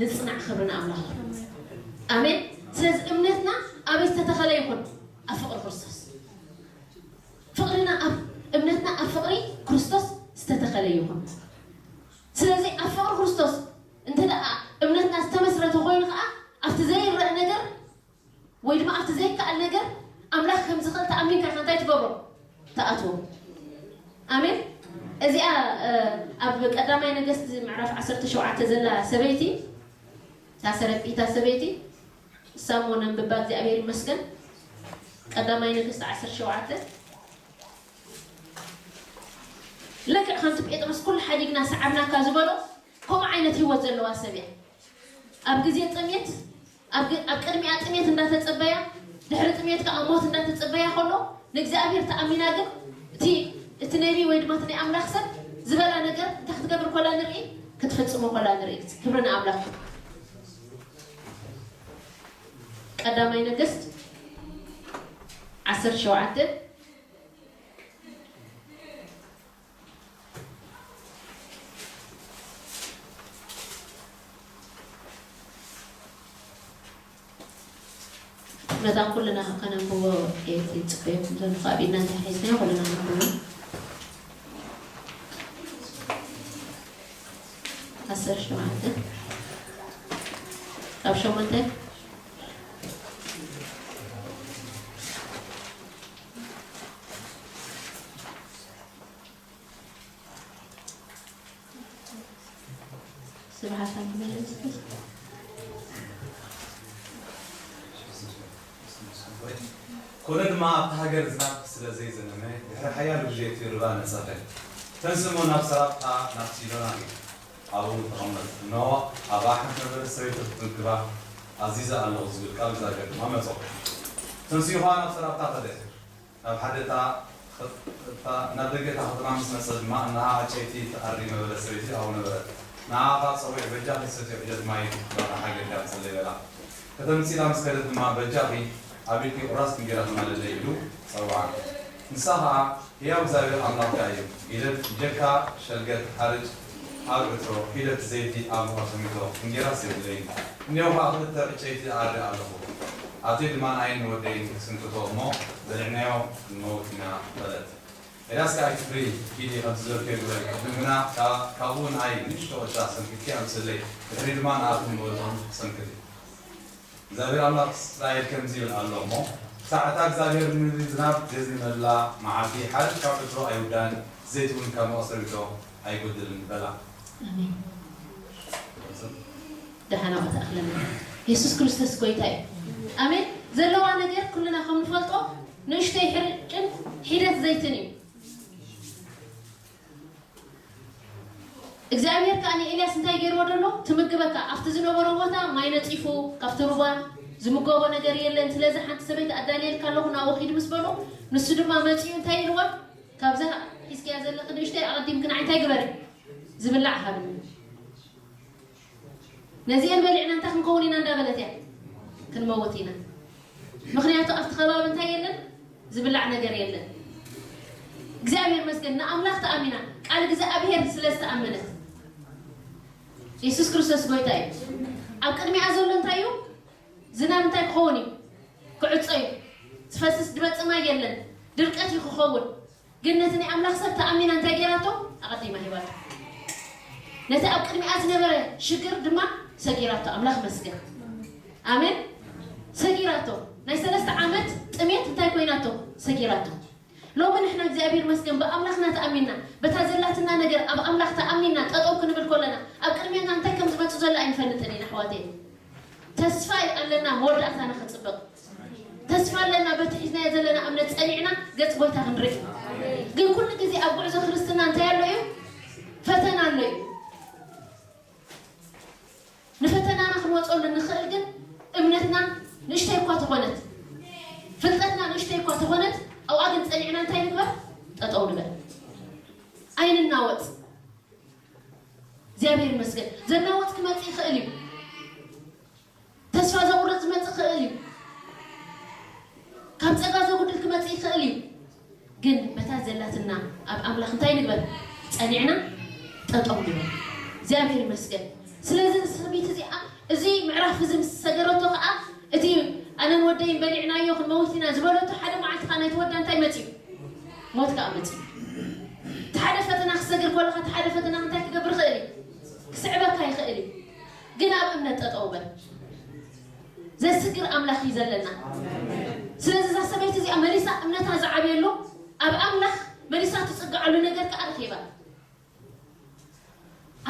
ንጽናዕ። ክብሪ ንኣምላኽ ይኹን። ኣሜን። ስለዚ እምነትና ኣበይ ዝተተኸለ ይኹን? ኣብ ፍቕሪ ክርስቶስ። ፍቕርና ኣብ እምነትና ኣብ ፍቕሪ ክርስቶስ ዝተተኸለ ይኹን። ስለዚ ኣብ ፍቕሪ ክርስቶስ እንተ ደኣ እምነትና ዝተመስረተ ኮይኑ ከኣ ኣብቲ ዘይረኣ ነገር ወይ ድማ ኣብቲ ዘይከኣል ነገር ኣምላኽ ከም ዝኽእል ተኣሚንካ ኢኻ እንታይ ትገብሮ? ትኣትዎ። ኣሜን። እዚኣ ኣብ ቀዳማይ ነገስት ምዕራፍ ዓሰርተ ሸውዓተ ዘላ ሰበይቲ እታ ሰረቂታ ሰበይቲ እሳ እሞ ነንብባ እግዚኣብሔር ይመስገን። ቀዳማይ ነገስት ዓሰርተ ሸውዓተ ልክዕ ከምቲ ጴጥሮስ ኩሉ ሓዲግና ሰዓብናካ ዝበሎ ከምኡ ዓይነት ህይወት ዘለዋ ሰብ እያ። ኣብ ግዜ ጥሜት ኣብ ቅድሚኣ ጥሜት እንዳተጸበያ ድሕሪ ጥሜት ከኣ ሞት እንዳተጸበያ ከሎ ንእግዚኣብሔር ተኣሚና ግን እቲ እቲ ነቢ ወይ ድማ እቲ ናይ ኣምላኽ ሰብ ዝበላ ነገር እንታይ ክትገብር ኮላ ንርኢ ክትፍጽሞ ኮላ ንርኢ። ክብሪ ንኣምላኽ። ቀዳማይ ነገስት ዓሰርተ ሸውዓተ መታን ኩልና ከነንብቦ እየ ዝጽበየኩም ዘለኹ። ኣብ ኢድና እንተሒዝናዮ ኩልና ነንብቦ። ዓሰርተ ሸውዓተ ካብ ሸሞንተ ስብሓት ኣምላኽ። ኮነ ድማ ኣብቲ ሃገር ዝናብ ስለ ዘይዘነመ ድሕሪ ሓያሎ ግዜ እቲ ሩባ ነጸፈ። ተንስሞ ናብ ሰራፕታ ናብ ሲዶና እዩ። ኣብኡ ተቐመጥ። እነሆ ኣብኣ ሓንቲ ነበረት ሰበይቲ ክትምግባ ኣዚዘ ኣለኹ ዝብል ቃል እግዚኣብሔር ድማ መጾ። ተንሲኡ ኸኣ ናብ ሰራፕታ ኸደ። ናብ ሓደ እታ እታ ናብ ደገ እታ ኸተማ ምስ መጸ ድማ፣ እንሃ ዕጨይቲ ትኣሪ ነበረት ሰበይቲ ኣብኡ ነበረት። ንዓኣ ኸኣ ጸዊዑ፣ በጃኺ ሰትዮ ሒደት ማይ ባኻ ሓገርኪ ኣምጽእለይ በላ። ከተምጽኢላ ምስ ከደት ድማ፣ በጃኺ ኣብ ኢድኪ ቁራስ እንጌራ ትማልእለይ ኢሉ ጸውዓ። ንሳ ኸኣ፣ ህያው እግዚኣብሔር ኣምላኽካ እዩ፣ ኢደት ብጀካ ሸልገት ሓርጭ ኣብ ዕትሮ፣ ሒደት ዘይቲ ኣብ መቐሰሚቶ፣ እንጌራስ የብለይን። እኔው ኸኣ ክልተ ዕጨይቲ ኣሪ ኣለኹ። ኣትየ ድማ ንኣይን ንወደይን ክስንክቶ እሞ በሊዕናዮ ክንመውት ኢና በለት። ኤልያስ ከኣ ኣይትፍርሂ፣ ኪዲ ከምቲ ዝበልክዮ ግበሪ፣ ቅድም ግና ካብኡ ንኣይ ንእሽቶ ቅጫ ሰንኪትኪ ኣምጽእለይ፣ ድሕሪኡ ድማ ንኣኽን ንወድኽን ክሰንክት እዩ። እግዚኣብሔር ኣምላኽ እስራኤል ከምዚ ይብል ኣሎ እሞ፣ ክሳዕ እታ እግዚኣብሔር ንምድሪ ዝናብ ዘዝንበላ መዓልቲ፣ ሓርጭ ካብ ዕትሮ ኣይውዳእን፣ ዘይቲ እውን ካብ መቐሰሚቶ ኣይጎድልን በላ። ኣሜን። ደሓና ክትኣኽለና። የሱስ ክርስቶስ ጎይታ እዩ። ኣሜን። ዘለዋ ነገር ኩልና ከም ንፈልጦ ንእሽተይ ሕርጭን ሒደት ዘይትን እዩ። እግዚኣብሔር ከኣ ንኤልያስ እንታይ ገይርዎ ደሎ? ትምግበካ ኣብቲ ዝነበሮ ቦታ ማይ ነጺፉ ካብቲ ሩባ ዝምገቦ ነገር የለን። ስለዚ ሓንቲ ሰበይቲ ኣዳልየልካ ኣለኹ ናብኡ ኺድ ምስ በሎ ንሱ ድማ መጺኡ እንታይ ኢልዋ? ካብዛ ሒዝክያ ዘለኺ ንእሽተይ ኣቐዲምኪ ንዓይ እንታይ ግበሪ? ዝብላዕ ሃብኒ። ነዚኤን በሊዕና እንታይ ክንከውን ኢና እንዳበለት እያ ክንመውት ኢና። ምኽንያቱ ኣብቲ ከባቢ እንታይ የለን? ዝብላዕ ነገር የለን። እግዚኣብሔር መስገን ንኣምላኽ ተኣሚና ቃል እግዚኣብሔር ስለ ዝተኣመነት የሱስ ክርስቶስ ጎይታ እዩ። ኣብ ቅድሚኣ ዘሎ እንታይ እዩ? ዝናብ እንታይ ክኸውን እዩ? ክዕጾ እዩ። ዝፈስስ ድበጽ ማይ የለን። ድርቀት እዩ ክኸውን። ግን ነቲ ናይ ኣምላኽ ሰብ ተኣሚና እንታይ ገይራቶ? ኣቐዲማ ሂባቶ። ነቲ ኣብ ቅድሚኣ ዝነበረ ሽግር ድማ ሰጊራቶ። ኣምላኽ መስገን። ኣሜን። ሰጊራቶ። ናይ ሰለስተ ዓመት ጥሜት እንታይ ኮይናቶ? ሰጊራቶ። ሎሚ ንሕና እግዚኣብሔር መስገን ብኣምላኽና ተኣሚንና በታ ዘላትና ነገር ኣብ ኣምላኽ ተኣሚንና ጠጠው ክንብል ከለና ኣብ ቅድሜና እንታይ ከም ዝመጽእ ዘሎ ኣይንፈልጥን ኢና ኣሕዋተይ። ተስፋ ኣለና መወዳእታና ክጽብቕ ተስፋ ኣለና በቲ ሒዝናዮ ዘለና እምነት ጸኒዕና ገጽ ጎይታ ክንርኢ። ግን ኩሉ ግዜ ኣብ ጉዕዞ ክርስትና እንታይ ኣሎ እዩ? ፈተና ኣሎ እዩ። ንፈተናና ክንወፀሉ እንኽእል ግን እምነትና ንእሽተይ እኳ ተኾነት ፍልጠትና ንእሽተይ እኳ ተኾነት ኣብኣ ግን ፀኒዕና እንታይ ንግበር? ጠጠው ንበል። ኣይንናወፅ። እግዚኣብሔር ይመስገን። ዘናወፅ ክመፅእ ይኽእል እዩ። ተስፋ ዘቑርፅ ዝመፅእ ኣምላኽ እንታይ ንግበር? ጸኒዕና ጠጠው ንበል። እግዚኣብሔር ይመስገን። ስለዚ ሰበይቲ እዚኣ እዚ ምዕራፍ እዚ ምስ ሰገረቶ ከኣ እቲ ኣነን ወደይን በሊዕናዮ ክንመውት ኢና ዝበለቶ ሓደ መዓልቲ ከኣ ናይቲ ወዳ እንታይ መጺኡ? ሞት ከኣ መጺኡ። እቲ ሓደ ፈተና ክሰግር ከለኻ እቲ ሓደ ፈተና እንታይ ክገብር ይኽእል እዩ? ክስዕበካ ይኽእል እዩ። ግን ኣብ እምነት ጠጠው በል። ዘስግር ኣምላኽ እዩ ዘለና። ስለዚ እዛ ሰበይቲ እዚኣ መሊሳ እምነታ ዝዓብየሉ ኣብ ኣምላኽ መሊሳ ትጽግዓሉ ነገር ከኣ ረኺባ።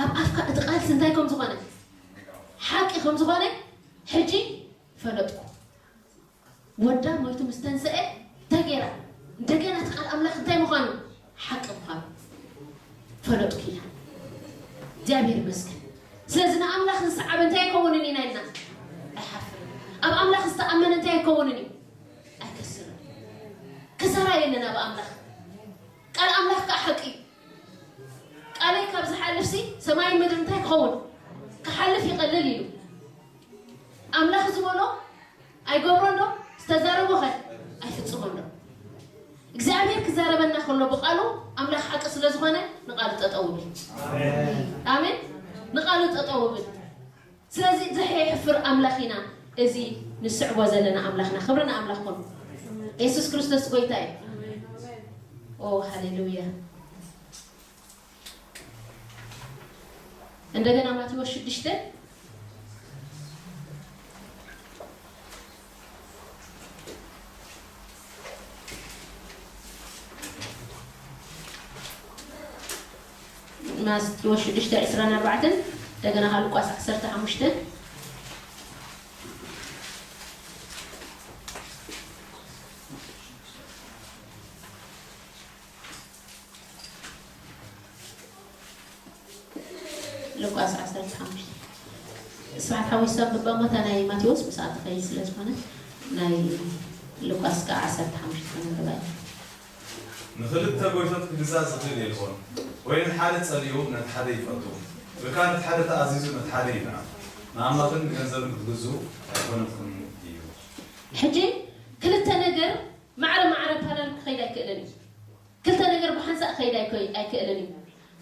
ኣብ ኣፍካ እቲ ቃልሲ እንታይ ከም ዝኾነ ሓቂ ከም ዝኾነ ሕጂ ፈለጥኩ። ወዳ ሞይቱ ምስ ተንሰአ እንታይ ገይራ? እንደገና እቲ ቃል ኣምላኽ እንታይ ምዃኑ ሓቂ ምዃኑ ፈለጥኩ ኢላ። እግዚኣብሔር ይመስገን። ስለዚ ንኣምላኽ ዝሰዓበ እንታይ ኣይከውንን ኢና ኢልና ኣይሓፍርን። ኣብ ኣምላኽ ዝተኣመነ እንታይ ኣይከውንን እዩ ኣይከስርን። ክሳራ የለን ኣብ ኣምላኽ። ቃል ኣምላኽ ከዓ ሓቂ እዩ። ቃለይ ካብ ዝሓልፍሲ ሰማይን ምድሪ እንታይ ክኸውን? ክሓልፍ ይቐልል ኢሉ። ኣምላኽ ዝበሎ ኣይገብሮን ዶ? ዝተዛረቦ ኸ ኣይፍጽሞን ዶ? እግዚኣብሔር ክዛረበና ከሎ ብቃሉ ኣምላኽ ሓቂ ስለ ዝኾነ ንቃሉ ጠጠው ብል። ኣሜን። ንቃሉ ጠጠው ብል። ስለዚ ዘየሕፍር ኣምላኽ ኢና እዚ ንስዕቦ ዘለና ኣምላኽና። ክብሪ ንኣምላኽ ኮኑ። የሱስ ክርስቶስ ጎይታ እዩ። ኦ ሃሌሉያ። እንደገና ማቴዎስ ሽዱሽተ ማቴዎስ ሽዱሽተ ዕስራን ኣርባዕተን እንደገና ሉቃስ ዓሰርተ ሓሙሽተ ሉቃስ ዓሰርተ ሓሙሽተ ስብሓት ሓወይ ሳብ ብባሞታ ናይ ማቴዎስ ምስኣ ትኸይድ ስለ ዝኾነ ናይ ሉቃስ ከዓ ዓሰርተ ሓሙሽተ ክንርባ ኢና። ንኽልተ ጎይቶት ክግዛእ ዝኽእል የልቦን፣ ወይ ንሓደ ጸሊኡ ነቲ ሓደ ይፈቱ፣ ወይ ከኣ ነቲ ሓደ ተኣዚዙ ነቲ ሓደ ይንዕቕ። ንኣምላኽን ንገንዘብን ክትግዝኡ ኣይኮነልኩምን እዩ። ሕጂ ክልተ ነገር ማዕረ ማዕረ ፓራል ክኸይድ ኣይክእልን እዩ። ክልተ ነገር ብሓንሳእ ክኸይድ ኣይክእልን እዩ።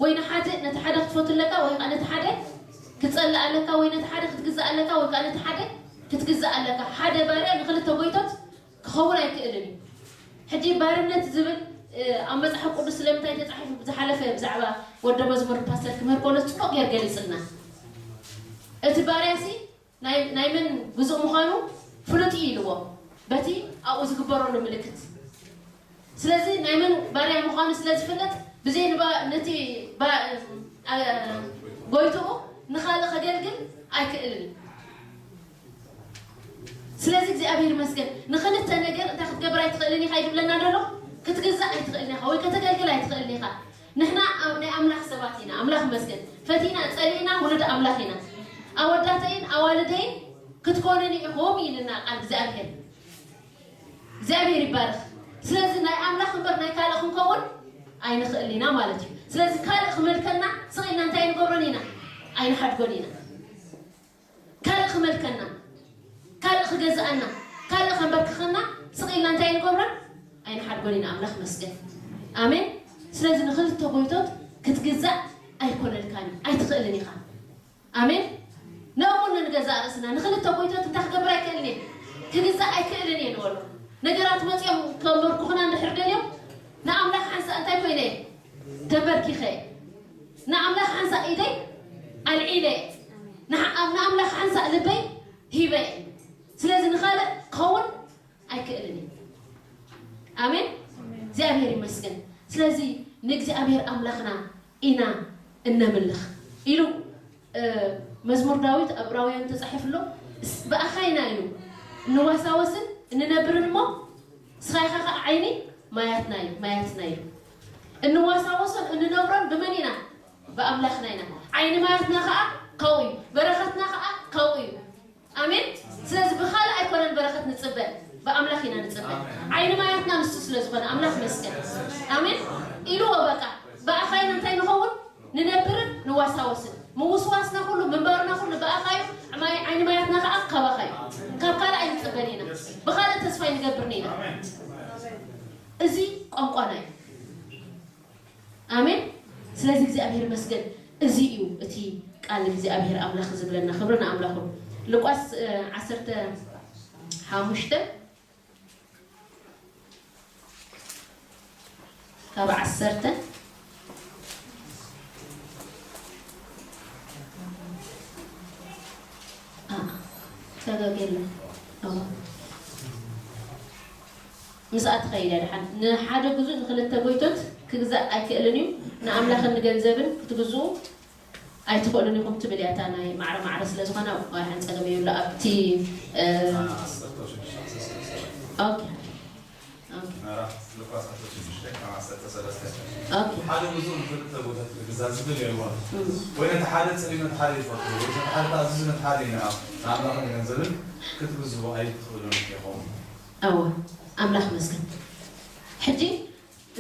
ወይ ንሓደ ነቲ ሓደ ክትፈቱ ኣለካ ወይ ከዓ ነቲ ሓደ ክትጸልእ ኣለካ ወይ ነቲ ሓደ ክትግዛእ ኣለካ ወይ ከዓ ነቲ ሓደ ክትግዛእ ኣለካ። ሓደ ባርያ ንክልተ ጎይቶት ክኸውን ኣይክእልን እዩ። ሕጂ ባርነት ዝብል ኣብ መፅሓፍ ቅዱስ ስለምንታይ ተፃሒፉ ብዝሓለፈ ብዛዕባ ወደ መዝሙር ፓስተር ክምህር ከሎ ፅቡቅ ገይር ገሊፅልና። እቲ ባርያ ሲ ናይ መን ግዙእ ምዃኑ ፍሉጥ እዩ ኢልዎ በቲ ኣብኡ ዝግበረሉ ምልክት። ስለዚ ናይ መን ባርያ ምዃኑ ስለ ዝፍለጥ ብዘይ ነቲ ጎይትኡ ንኻልእ ከገልግል ኣይክእልን እዩ። ስለዚ እግዚኣብሔር ይመስገን ንኽልተ ነገር እንታይ ክትገብር ኣይትኽእልን ኢኻ ይብለና ደሎ ክትግዛእ ኣይትኽእልን ኢኻ ወይ ከተገልግል ኣይትኽእልን ኢኻ። ንሕና ናይ ኣምላኽ ሰባት ኢና ኣምላኽ ይመስገን ፈቲና ጸሊእና ውሉድ ኣምላኽ ኢና። ኣወዳተይን ኣዋልደይን ክትኮኑኒ ኢኹም ኢልና ቃል እግዚኣብሔር። እግዚኣብሔር ይባረኽ። ስለዚ ናይ ኣምላኽ እምበር ናይ ካልእ ክንከውን ኣይንኽእልን ኢና ማለት እዩ። ስለዚ ካልእ ክመልከና ስቕ ኢልና እንታይ ኣይንገብሮን ኢና ኣይንሓድጎን ኢና። ካልእ ክመልከና ካልእ ክገዝኣና ካልእ ከንበርክኸና ስቕ ኢልና እንታይ ኣይንገብሮን ኣይንሓድጎን ኢና። ኣምላኽ ይመስገን። ኣሜን። ስለዚ ንኽልተ ጎይቶት ክትግዛእ ኣይኮነልካን እዩ ኣይትኽእልን ኢኻ። ኣሜን። ንእሙን ንገዛእ ርእስና ንኽልተ ጎይቶት እንታይ ክገብር ኣይክእልን እየ ክግዛእ ኣይክእልን እየ ንበሎ። ነገራት መፂኦም ከንበርኩኽና እንድሕር ደልዮም ንኣምላኽ ሓንሳእ እንታይ ኮይነ እየ ተንበርኪኸ እየ ንኣምላኽ ሓንሳእ ኢደይ ኣልዒለ እየ ንኣምላኽ ሓንሳእ ልበይ ሂበ እየ። ስለዚ ንኻልእ ክኸውን ኣይክእልን እዩ። ኣሜን። እግዚኣብሔር ይመስገን። ስለዚ ንእግዚኣብሔር ኣምላኽና ኢና እነምልኽ ኢሉ መዝሙር ዳዊት ኣብ ዕብራውያን ተጻሒፍሎ ብኣኻ ኢና ኢሉ እንዋሳወስን እንነብርን እሞ ንስኻ ኢኻ ከዓ ዓይኒ ማያትና እዩ ማያትና እዩ እንዋሳወሶን እንነብሮን ብመን ኢና ብኣምላኽና ኢና ዓይኒ ማያትና ከዓ ካብኡ እዩ በረኸትና ከዓ ካብኡ እዩ ኣሜን ስለዚ ብኻልእ ኣይኮነን በረኸት ንፅበ ብኣምላኽ ኢና ንፅበ ዓይኒ ማያትና ንሱ ስለ ዝኾነ ኣምላኽ መስገን ኣሜን ኢልዎ በቃ ብኣኻ ኢና እንታይ ንኸውን ንነብርን ንዋሳወስን ምውስዋስና ኩሉ ምንባርና ኩሉ ብኣኻ እዩ ዓይኒ ማያትና ከዓ ካባኻ እዩ ካብ ካልእ ኣይንፅበን ኢና ብኻልእ ተስፋ ኣይንገብርን ኢና እዚ ቋንቋና እዩ ኣሜን። ስለዚ እግዚኣብሔር ይመስገን። እዚ እዩ እቲ ቃል እግዚኣብሔር ኣምላኽ ዝብለና። ክብሪ ንኣምላኹ። ሉቃስ ዓሰርተ ሓሙሽተ ካብ ዓሰርተ ተጋጌለ ምስኣ ትኸይድ እያ። ድሓን ንሓደ ግዙእ ንክልተ ጎይቶት ክግዛእ ኣይክእልን እዩ፣ ንኣምላኽን ንገንዘብን ክትግዝኡ ኣይትኽእሉን ኢኹም ትብል እያ። እታ ናይ ማዕረ ማዕረ ስለ ዝኾነ ኣይሓን ጸገም የብሉ። ኣብቲ ኦኬ ሓደ ብዙ ክልተ ቦታት ክግዛ ዝብል የልዋ ወይ ነቲ ሓደ ጸሊም ነቲ ሓደ ይፈቱ ወይ ነቲ ሓደ ተኣዝዙ ነቲ ሓደ ይንኣ ንኣምላኽ ንገንዘብን ክትግዝቡ ኣይትኽእሉን ኢኹም። ኣወ ኣምላኽ መስገን ሕጂ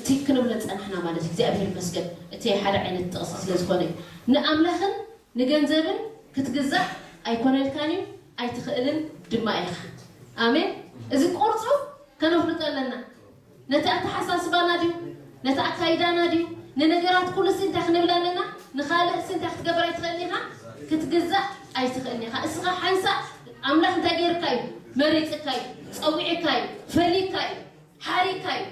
እቲ ክንብሎ ዝጸናሕና ማለት እዩ። እግዚኣብሔር ይመስገን እቲ ሓደ ዓይነት ጥቕሲ ስለ ዝኾነ እዩ። ንኣምላኽን ንገንዘብን ክትግዛእ ኣይኮነልካን እዩ ኣይትኽእልን ድማ ኢኻ። ኣሜን። እዚ ቁርፁ ከነፍልጦ ኣለና። ነቲ ኣተሓሳስባና ድዩ? ነቲ ኣካይዳና ድዩ? ንነገራት ኩሉሲ እንታይ ክንብል ኣለና? ንኻልእሲ እንታይ ክትገብር ኣይትኽእልን ኢኻ? ክትግዛእ ኣይትኽእልን ኢኻ። እስኻ ሓንሳእ ኣምላኽ እንታይ ገይርካ እዩ? መሪፅካ እዩ፣ ፀዊዕካ እዩ፣ ፈሊካ እዩ። ሓሪካ እዩ።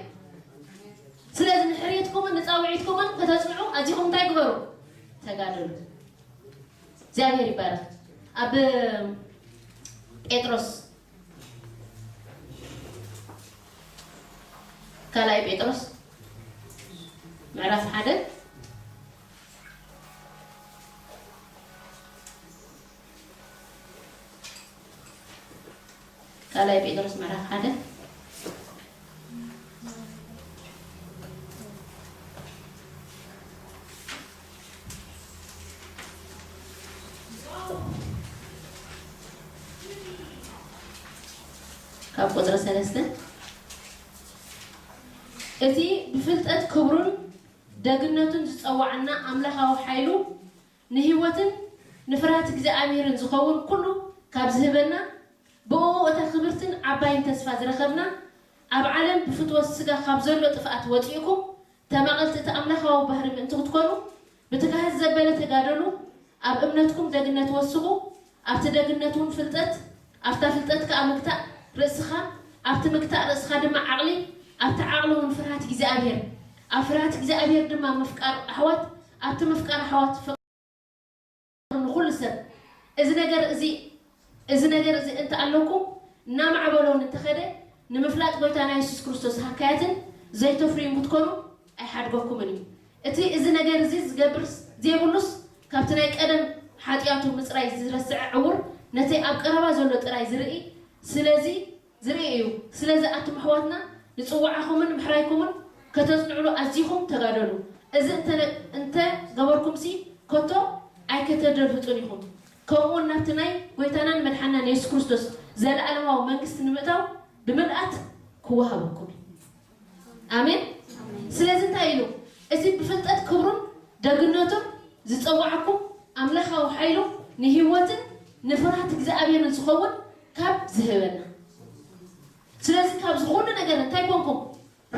ስለዚ ንሕርየትኩምን ንፃውዒትኩምን ከተፅንዑ ኣዚኹም እንታይ ግበሩ? ተጋደሉ። እግዚኣብሔር ይባረክ። ኣብ ጴጥሮስ ካልኣይ ጴጥሮስ ምዕራፍ ሓደ ካልኣይ ጴጥሮስ ምዕራፍ ሓደ ካብ ቁፅሪ ሰለስተ እቲ ብፍልጠት ክብሩን ደግነቱን ዝፀዋዓና ኣምላኻዊ ሓይሉ ንህይወትን ንፍርሃት እግዚኣብሔርን ዝኸውን ኩሉ ካብ ዝህበና ብእኡ እታ ክብርትን ዓባይን ተስፋ ዝረኸብና ኣብ ዓለም ብፍትወት ስጋ ካብ ዘሎ ጥፍኣት ወፂእኩም ተማቐልቲ እቲ ኣምላኻዊ ባህሪ ምእንቲ ክትኮኑ ብትግሃት ዘበለ ተጋደሉ። ኣብ እምነትኩም ደግነት ወስኹ፣ ኣብቲ ደግነት እውን ፍልጠት፣ ኣብታ ፍልጠት ከኣ ምግታእ ርእስኻ፣ ኣብቲ ምግታእ ርእስኻ ድማ ዓቕሊ፣ ኣብቲ ዓቕሊ እውን ፍርሃት እግዚኣብሔር፣ ኣብ ፍርሃት እግዚኣብሔር ድማ ምፍቃር ኣሕዋት፣ ኣብቲ ምፍቃር ኣሕዋት ፍቕሪ ንኹሉ ሰብ። እዚ ነገር እዚ እዚ ነገር እዚ እንተ ኣለኩም እናማዕበለውን እንተኸደ ንምፍላጥ ጎይታና የሱስ ክርስቶስ ሃካያትን ዘይተፍርዩን ክትኮኑ ኣይሓድገኩምን እዩ። እቲ እዚ ነገር እዚ ዝገብር ዘይብሉስ ካብቲ ናይ ቀደም ሓጢኣቱ ምጽራይ ዝረስዐ ዕውር ነቲ ኣብ ቀረባ ዘሎ ጥራይ ዝርኢ ስለዚ ዝርኢ እዩ። ስለዚ ኣቱም ኣሕዋትና ንጽውዓኹምን ምሕራይኩምን ከተጽንዕሉ ኣዚኹም ተጋደሉ። እዚ እንተ እንተ ገበርኩምሲ ከቶ ኣይከተደልህጹን ኢኹም። ከምኡውን ናብቲ ናይ ጐይታናን መድሓንናን የሱስ ክርስቶስ ዘለኣለማዊ መንግስቲ ንምእታው ብምልኣት ክወሃበኩም እዩ። ኣሜን። ስለዚ እንታይ ኢሉ? እቲ ብፍልጠት ክብሩን ደግነቱን ዝጸውዓኩም ኣምላኻዊ ሓይሉ ንህይወትን ንፍርሃት እግዚኣብሔርን ዝኸውን ካብ ዝህበና። ስለዚ ካብ ዝኾነ ነገር እንታይ ኮንኩም?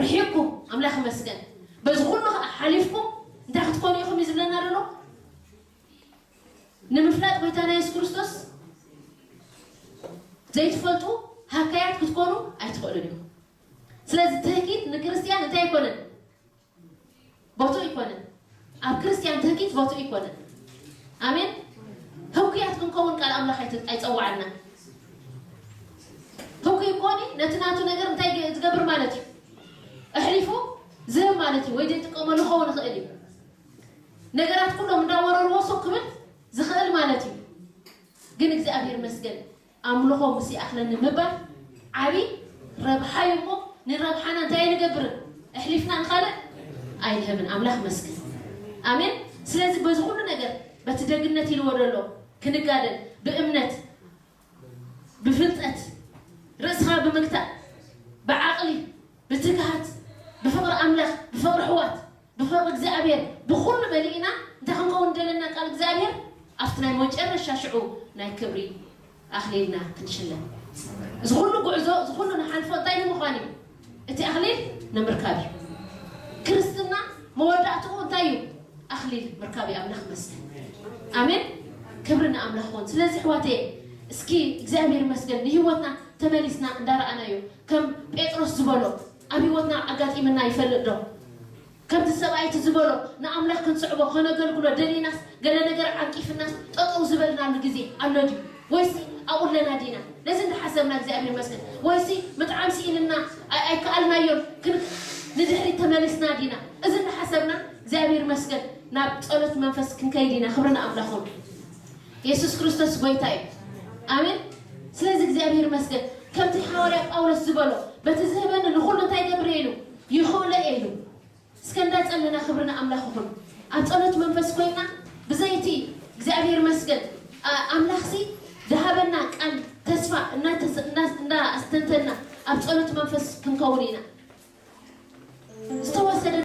ርሒቕኩም ኣምላኽ ይመስገን። በዚ ኩሉ ኸዓ ሓሊፍኩም እንታይ ክትኮኑ ኢኹም እዩ ዝብለና ዘሎ? ንምፍላጥ ጎይታና የሱስ ክርስቶስ ዘይትፈልጡ ሃካያት ክትኮኑ ኣይትኽእሉን ኢኹም። ስለዚ ትህኪት ንክርስትያን እንታይ ኣይኮነን? ቦትኡ ኣይኮነን። ኣብ ክርስትያን ትህኪት ቦትኡ ኣይኮነን። ኣሜን። ህኩያት ክንከውን ቃል ኣምላኽ ኣይተ- ኣይጸዋዓና። ህኩይ ኮኒ ነቲ ናቱ ነገር እንታይ ገ- ዝገብር ማለት እዩ? ኣሕሊፉ ዝህብ ማለት እዩ። ወይ ዘይጥቀመሉ ክኸውን ይኽእል እዩ። ነገራት ኩሎም እንዳወረርዎ ሱቕ ክብል ዝኽእል ማለት እዩ። ግን እግዚኣብሔር ይመስገን ኣምልኾ ምስ ይኣኽለኒ ምባል ዓቢ ረብሓ እዩ እሞ ንረብሓና እንታይ ኣይንገብርን ኣሕሊፍና ንኻልእ ኣይንህብን። ኣምላኽ ይመስገን። ኣሜን። ስለዚ በዚ ኩሉ ነገር በቲ ደግነት ኢልዎ ዘሎ ክንጋደል ብእምነት ብፍልጠት ርእስኻ ብምግታእ ብዓቕሊ ብትግሃት ብፍቕሪ ኣምላኽ ብፍቕሪ ኣሕዋት ብፍቕሪ እግዚኣብሔር ብኹሉ መሊእና እንታይ ክንከውን ደለና ቃል እግዚኣብሔር ኣብቲ ናይ መጨረሻ ሽዑ ናይ ክብሪ ኣኽሊልና ክንሽለም እዚ ኩሉ ጉዕዞ እዚ ኩሉ ንሓልፎ እንታይ ንምዃን እዩ እቲ ኣኽሊል ንምርካብ እዩ ክርስትና መወዳእትኡ እንታይ እዩ? ኣኽሊል ምርካብ እዩ። ኣምላኽ ይመስገን። ኣሜን። ክብሪ ንኣምላኽ ይኹን። ስለዚ ኣሕዋተየ፣ እስኪ እግዚኣብሔር ይመስገን ንህይወትና ተመሊስና እንዳረኣናዮ፣ ከም ጴጥሮስ ዝበሎ ኣብ ህይወትና ኣጋጢምና ይፈልጥ ዶ? ከምቲ ሰብኣይ እቲ ዝበሎ ንኣምላኽ ክንስዕቦ ከነገልግሎ ደሊናስ፣ ገለ ነገር ዓንቂፍናስ ጠጠው ዝበልናሉ ግዜ ኣሎ ድዩ? ወይሲ ኣብኡ ኣለና ዲና? ነዚ እንዳሓሰብና እግዚኣብሔር ይመስገን። ወይሲ ምጥዓም ስኢንና ኣይ- ኣይከኣልናዮን ክን- ንድሕሪት ተመሊስና ዲና? እዚ እንዳሓሰብና እግዚኣብሔር ይመስገን ናብ ጸሎት መንፈስ ክንከይድ ኢና። ክብሪ ንኣምላኽ ይኹን። የሱስ ክርስቶስ ጎይታ እዩ። ኣሜን። ስለዚ እግዚኣብሔር ይመስገን ከምቲ ሓዋርያ ጳውሎስ ዝበሎ በቲ ዝህበኒ ንኹሉ እንታይ ገብር ኢሉ ይኽእሎ ኢሉ እስከ እንዳጸለና ክብሪ ንኣምላኽ ይኹን። ኣብ ጸሎት መንፈስ ኮይና ብዘይቲ እግዚኣብሔር ይመስገን ኣምላኽሲ ዝሃበና ቃል ተስፋ እንዳኣስተንተና ኣብ ጸሎት መንፈስ ክንከውን ኢና። ዝተወሰደ